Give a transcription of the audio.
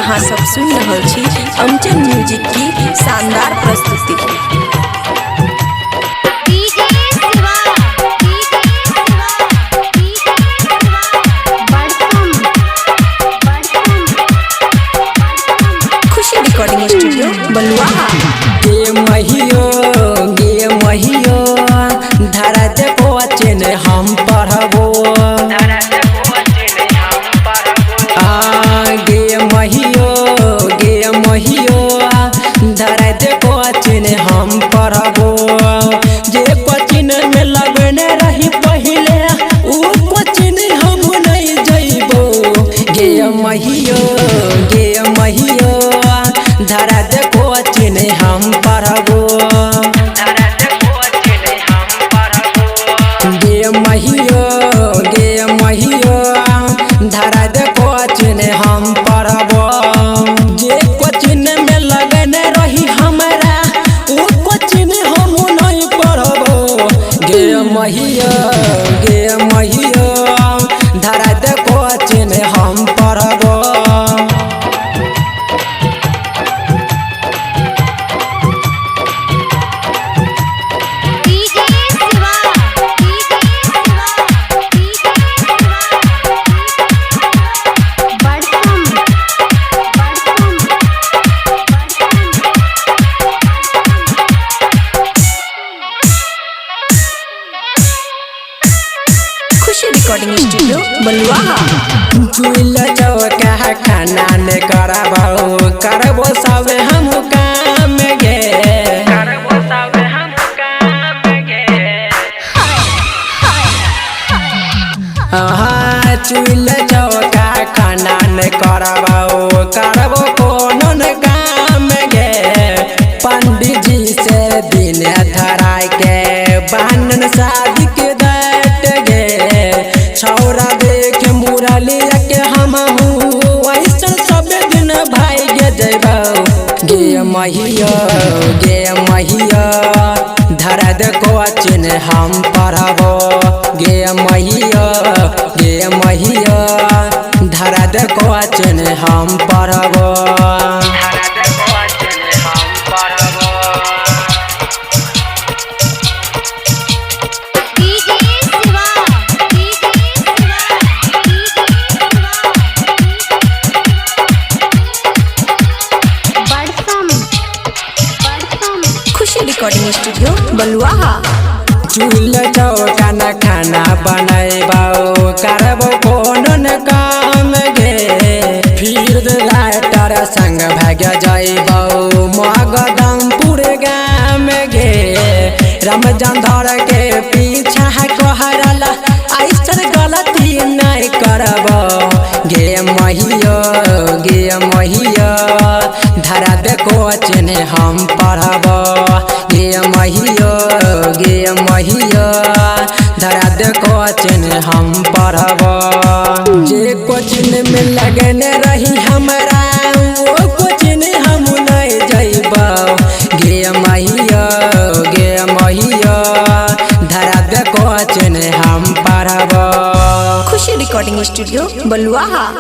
अहाँ सब सुन रहल छी अमचन म्यूजिक की शानदार प्रस्तुति। DJ Shiva, DJ Shiva, DJ Shiva, Budgam, Budgam, Budgam. Khushi recording studio Baluaha. गे महियो, गे महियो, धरा दे कोचिन हम पढ़बो। आ गे महियो, गे महियो, धरा दे कोचिन हम पढ़बो। जे कोचिन में लगने रही पहिले उ कोचिन हम नहीं जइबो। गे महियो, गे महियो, धरा दे कोचिन हम पढ़बो। गे महियो, गे महियो, धरा दे कोचिन हम पढ़बो। जे कोचिन में लगने रही हमरा उ कोचिन हम नहीं पढ़बो। गे महियो, गे महियो, धरा दे कोचिन हम पढ़बो। DJ Shiva, DJ Shiva, DJ Shiva, Budgam, Budgam, Budgam. Khushi recording studio Baluaha. चूल चौका खाना ने करबो, करबो सब हम काम गे। हाँ, चूल चौका खाना ने करबो, करबो कोनो न काम गे। पंडित जी से दिन धराय के बानन शादी के that गे। छौरा देख मुरली के हम ऐसा सब दिन भाई गे जइबो। गे महियो, गे महियो, धरा दे कोचिन हम पढ़बो। गे महियो, गे महियो, धरा दे कोचिन हम पढ़बो। DJ Shiva, DJ Shiva, DJ Shiva, Budgam, Budgam. Khushi recording studio Baluaha. चूल चौका न खाना बनैबो, करबो कोनो न काम गे। फिर लाइटर संग भाग जइबो मगदमपुर गाम गे। रमजान धर के पीछा कहरल ऐसन गलती नहीं करबो। गे महियो, गे महियो, धरा दे कोचिन हम पढ़बो। गे महियो, गे महियो, धरा दे कोचिन हम पढ़बो। जे कोचिन में लगने रही हमरा वो कोचिन हम नहीं जइबो। गे महियो, गे महियो, धरा दे कोचिन हम पढ़बो। खुशी रिकॉर्डिंग स्टूडियो बलुआहा।